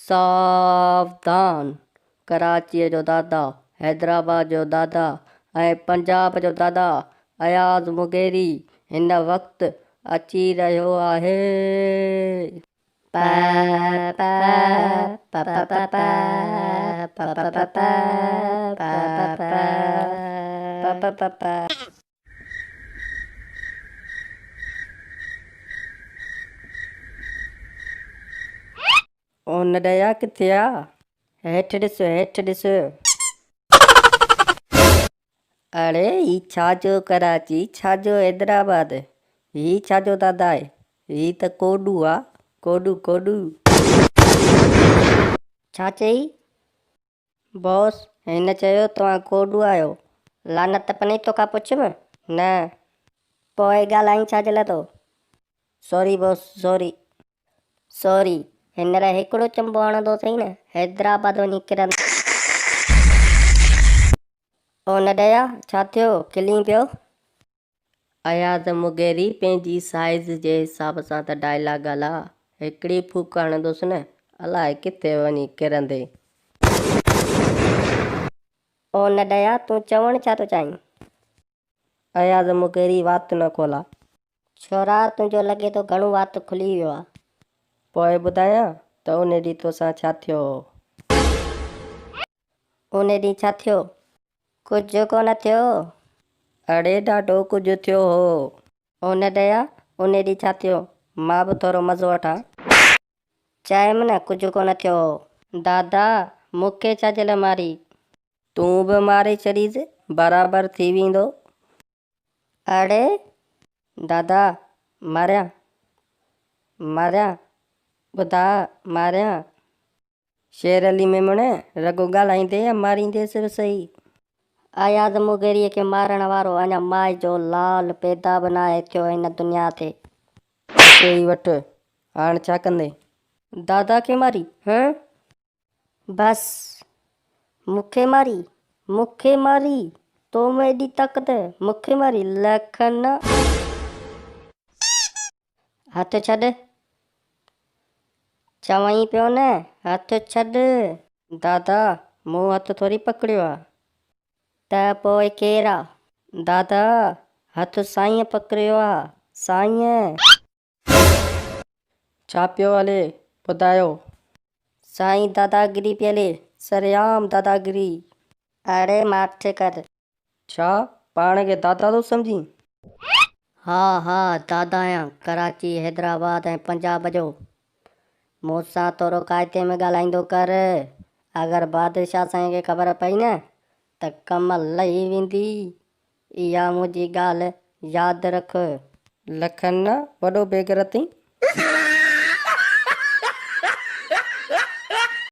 ساوڌان! ڪراچيء جو دادا، حيدرآباد جو دادا ۽ پنجاب جو دادا اياز مغيري هن وقت اچي رهيو آهي. پ پ پ پ پ پ پ پ پ پ پ پ پ پ. او نڏيا ڪٿي آ؟ هيٺ ڏس هيٺ ڏس. اڙي هي ڇا جو ڪراچي ڇا جو حيدرآباد هي ڇا جو دادا آهي هي ته ڪوڏو آ ڪوڏو ڪوڏو. ڇا چئي؟ باس هن چيو توهان ڪوڏو آهيو. لعنت پني توکان پڇيم؟ نه. پوء ڳالهائين ڇا جي لاء ٿو؟ سوري باس سوري. سوري، هينئر هڪڙو چنبو هڻندوسين نه، حيدرآباد وڃي ڪرندو. او نڏيا، ڇا ٿيو، کلين پيو؟ اياز مغيري پنهنجي سائيز جي حساب سان ته ڊائلاگ ڳالهاء، هڪڙي ڦوڪ هڻندوس نه، الاء ڪٿي وڃي ڪرندي. او نڏيا، تون چوڻ ڇا ٿو چاهين؟ اياز مغيري وات نه کولا. ڇورا تنهنجو لڳي ٿو گهڻو وات کلي ويو آ. پوء ٻڌايان ته ان ڏينهن توسان ڇا ٿيو هو. ان ڏينهن ڇا ٿيو؟ ڪجهه ڪونه ٿيو. اڙي ڏاڍو ڪجهه ٿيو هو. او نه ڏيا، ان ڏينهن ڇا ٿيو؟ مان به ٿورو مزو وٺان. چيم نه ڪجهه ڪونه ٿيو هو. دادا، مون کي ڇا جي لاء ماري؟ تون به ماري ڇڏيس، برابر ٿي ويندو. اڙي دادا ماريان ماريان ٻڌاء ماريان. شير علي ميمڻ رڳو ڳالهائيندي يا مارينديس به سهي. اياز مغيريء کي مارڻ وارو اڃا مائي جو لال پيدا به ناهي ٿيو هن دنيا تي. اچي ئي وٺ، هاڻ ڇا ڪندين؟ دادا کي ماري، هه؟ بس! مون کي ماري، مون کي ماري، تو ۾ ايڏي طاقت، مون کي ماري، لکن. هٿ ڇڏ. چوين پيو نه، هٿ ڇڏ. دادا، مون هٿ ٿوري پڪڙيو آ. ته پوء ڪير آ؟ دادا، هٿ سائينء پڪڙيو آ، سائينء. ڇا پيو هلي، ٻڌايو؟ سائين داداگيري پئي هلي، سرعام داداگيري. اڙي ماٺ ڪر. ڇا پاڻ کي دادا ٿو سمجهين؟ ها ها دادا آهيان، ڪراچي، حيدرآباد ۽ پنجاب جو. مون سان ٿورو قاعدي ۾ ڳالهائيندو ڪر، اگر بادشاهه سائين کي خبر پئي نه ته ڪم لهي ويندي. اها منهنجي ڳالهه ياد رک. لکن، وڏو بيغيرت اين.